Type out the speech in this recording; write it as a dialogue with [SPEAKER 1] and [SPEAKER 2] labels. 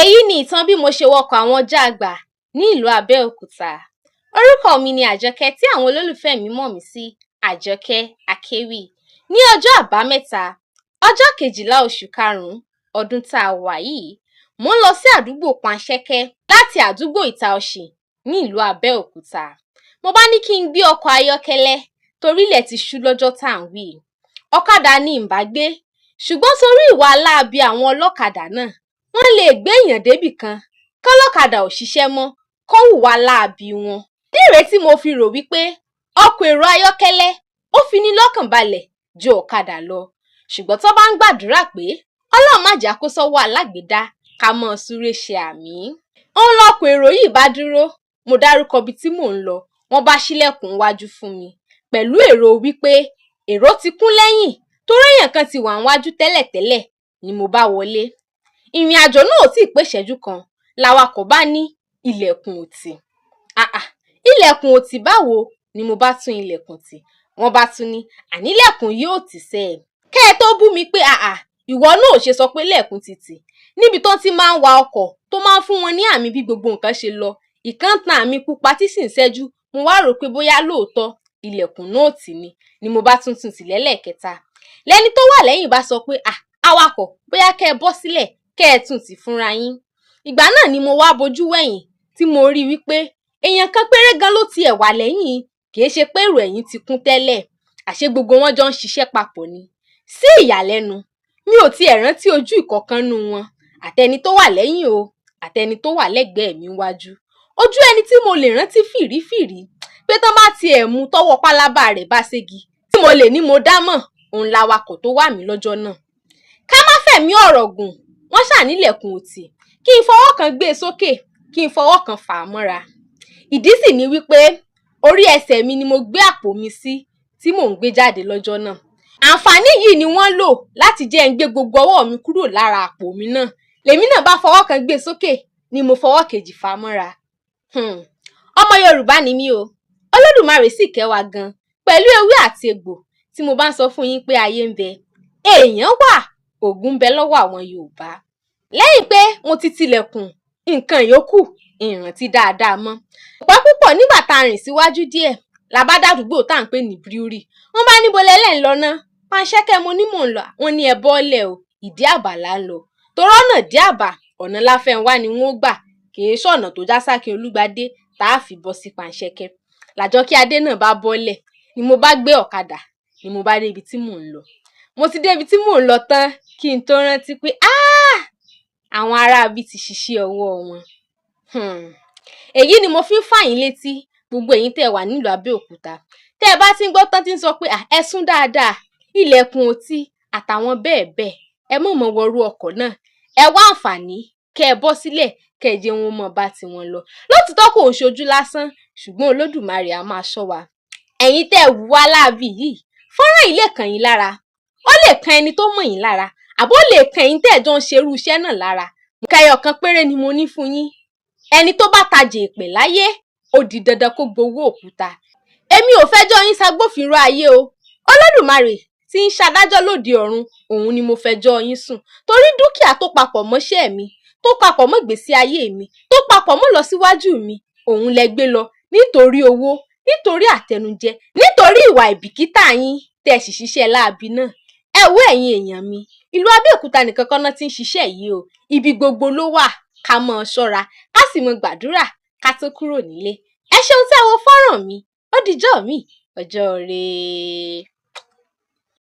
[SPEAKER 1] Èyí ni ìtàn bí mo ṣe wọkọ̀ àwọn jágbà ní ìlú Abẹ́òkúta. Orúkọ mi ni Àjọkẹ́, tí àwọn olólùfẹ́ mi mọ̀ mí sí Àjọkẹ́ Akéwì. Ní ọjọ́ Àbámẹ́ta, ọjọ́ 12 oṣù karùn-ún ọdún tá a wà yìí, mò ń lọ sí àdúgbò Panṣẹ́kẹ́ láti àdúgbò Ìta-Ọ̀ṣìn ní ìlú Abẹ́òkúta. Mo bá ní kí n gbé ọkọ̀ ayọ́kẹ́lẹ́ torí ilẹ̀ ti ṣú lọ́jọ́ tá à ń wí yìí. Ọ̀kadà ni ǹ bá gbé, ṣùgbọ́n torí ìwà láabi àwọn ọlọ́kadà náà, wọ́n lè gbé èèyàn débì kan kọ́lọ́kadà ò ṣiṣẹ́ mọ́ kó hùwà láabi wọn. Ìdí rèé tí mo fi rò wípé ọkọ̀ èrò ayọ́kẹ́lẹ́ ó fini lọ́kàn balẹ̀ ju ọ̀kadà lọ. Ṣùgbọ́n tán bá ń gbàdúrà pé Ọlọ́run má jẹ́ á kó sọ́wọ́ alágbèédá, ká máa súré ṣe àmín. Ń lọkọ̀ èrò yìí bá dúró, mo dárúkọ ibi tí mò ń lọ, wọ́n bá ṣílẹ̀kùn iwájú fún mi pẹ̀lú èrò wípé èrò ti kún lẹ́yìn torí èèyàn kan ti wà níwájú tẹ́lẹ̀tẹ́lẹ̀ ni mo bá wọlé. Ìrìn àjò náà ò tíì pé ìṣẹ́jú kan lawakọ̀ bá ní ilẹ̀kùn ò tì. Àà, ilẹ̀kùn ò tì báwo? Ni mo bá tún ilẹ̀kùn tì. Wọ́n bá tún ní ànílẹ̀kùn yìí ò tì sẹ́ ẹ̀. Kẹ́ ẹ tó bú mi pé àà, ìwọ náà ò ṣe sọ pé ilẹ̀kùn ti tì. Níbi tó ti máa ń wa ọkọ̀ tó máa ń fún wọn ní àmì bí gbogbo nǹkan ṣe lọ. Ìkan tan àmì pupa tí sì ń ṣẹ́jú. Mo wá rò pé bóyá lóòótọ́ ilẹ̀kùn náà ò tì ni, ni mo bá tún tún tì lẹ́lẹ́ẹ̀kẹta. Lẹni tó wà lẹ́yìn bá sọ pé, à, awakọ̀, bóyá kẹ́ ẹ bọ́ sílẹ̀ kẹ́ ẹ tún tì fúnra yín. Ìgbà náà ni mo wá bojú wẹ̀yìn tí mo rí wípé èèyàn kan péré gan ló tiẹ̀ wà lẹ́yìn, kìí ṣe pé èrò ẹ̀yìn ti kún tẹ́lẹ̀. Àṣé gbogbo wọn jọ ń ṣiṣẹ́ papọ̀ ni. Sí ìyàlẹ́nu, mi ò tiẹ̀ rántí ojú ìkọ̀ọ̀kan nínú wọn, àtẹni tó wà lẹ́yìn o, àtẹni tó wà lẹ́gbẹ̀ẹ́ mi níwájú. Ojú ẹni tí mo lè rántí fìrífìrí pé tán bá tiẹ̀ mú tọ́wọ́ pálábá rẹ̀ bá ségi tí mo lè ní mo dá mọ̀, òun lawakọ̀ tó wà mí lọ́jọ́ náà. Ká má fẹ̀mí ọ̀rọ̀ gùn, wọ́n ṣáà nílẹ̀kùn ò tì. Kí n fọwọ́ kan gbé e sókè, kí n fọwọ́ kan fà á mọ́ra. Ìdí sì ni wípé orí ẹsẹ̀ mi ni mo gbé àpò mi sí tí mò ń gbé jáde lọ́jọ́ náà. Àǹfààní yìí ni wọ́n lò láti jẹ́ n gbé gbogbo ọwọ́ mi kúrò lára àpò mi náà. Lèmi náà bá fọwọ́ kan gbé e sókè ni mo fọwọ́ kejì fà á mọ́ra. Ọmọ Yorùbá ni mí o. Olódùmarè sì kẹ́ wa gan pẹ̀lú ewé àti egbò. Tí mo bá ń sọ fún yín pé ayé ń bẹ, èèyàn wà, ògùn ń bẹ lọ́wọ́ àwọn Yorùbá. Lẹ́yìn pé mo ti tilẹ̀kùn, nǹkan yòókù ìrántí dáadáa mọ́. Kò pẹ́ púpọ̀ nígbà tá a rìn síwájú díẹ̀ la bá dàdúgbò tá à ń pè ní Brewery. Wọ́n bá níbo lẹ lẹ́ ń lọ ná? Panṣẹ́kẹ́ mo ní mò ń lọ. Wọ́n ní ẹ bọ́ọ́lẹ̀ o, Ìdí Àbà là ń lọ. Torọ́ ọ̀nà Ìdí Àbà, ọ̀nà Láfẹ́nwá ni wọ́n ó gbà, kìí ṣọ̀nà tó já sákin Olúgbadé tá a fi bọ́ sí Panṣẹ́kẹ́. Làjọkẹ́ Adé náà bá bọ́lẹ̀ ni mo bá gbé ọ̀kadà ni mo bá débi tí mò ń lọ. Mo ti débi tí mò ń lọ tán kí n tó rántí pé áá, àwọn aráabí ti ṣiṣẹ́ ọwọ́ wọn. Èyí ni mo fi ń fà yín létí, gbogbo ẹ̀yin tẹ́ ẹ wà nílùú Abẹ́òkúta. Tẹ́ ẹ bá ti ń gbọ́ tán tí ń sọ pé ẹ sún dáadáa, ilẹ̀kùn ò tì àtàwọn bẹ́ẹ̀ bẹ́ẹ̀, ẹ má mọ wọrú ọkọ̀ náà. Ẹ wá àǹfààní kẹ́ ẹ bọ́ sílẹ̀ kẹ́ ẹ jẹ́ wọn mọ́ bá tiwọn lọ. Lótìítọ́ kò ń ṣojú lásán, ṣùgbọ́n Olódùmarè á máa ṣọ́ wa. Ẹ̀yin tẹ́ ẹ hùwà láabi yìí, fọ́nrán yìí lè kàn yín lára, ó lè kan ẹni tó mọ̀ yín lára, àbó lè kan ẹ̀yin tẹ́ ẹ jọ ń ṣerú iṣẹ́ náà lára. Nǹkan ẹyọ kan péré ni mo ní fún yín. Ẹni tó bá tajè èpè láyé, ó di dandan kó gbowó òkúta. Èmi ò fẹjọ́ yín ṣagbófinró ayé o. Olódùmarè tí ń ṣadájọ́ lóde ọ̀run, òun ni mo fẹjọ́ yín sùn. Torí dúkìá tó papọ̀ mọ́ṣẹ́ mi, tó papọ̀ mọ́ ìgbésí ayé mi, tó papọ̀ mọ́ ìlọsíwájú mi, òun lẹ gbé lọ nítorí owó, nítorí àtẹnujẹ, nítorí ìwà àìbìkítà yín tẹ́ ẹ sì ṣiṣẹ́ láabi náà. Ẹ wo ẹ̀yin èèyàn mi, ìlú Abẹ́òkúta nìkan kọ́ ná ti ń ṣiṣẹ́ yìí o. Ibi gbogbo ló wà. Ká máa ṣọ́ra, ká sì máa gbàdúrà ká tó kúrò nílé. Ẹ ṣeun tí ẹ wo fọ́nrán mi. Ó dijọ́ mi, ọjọ́ ire.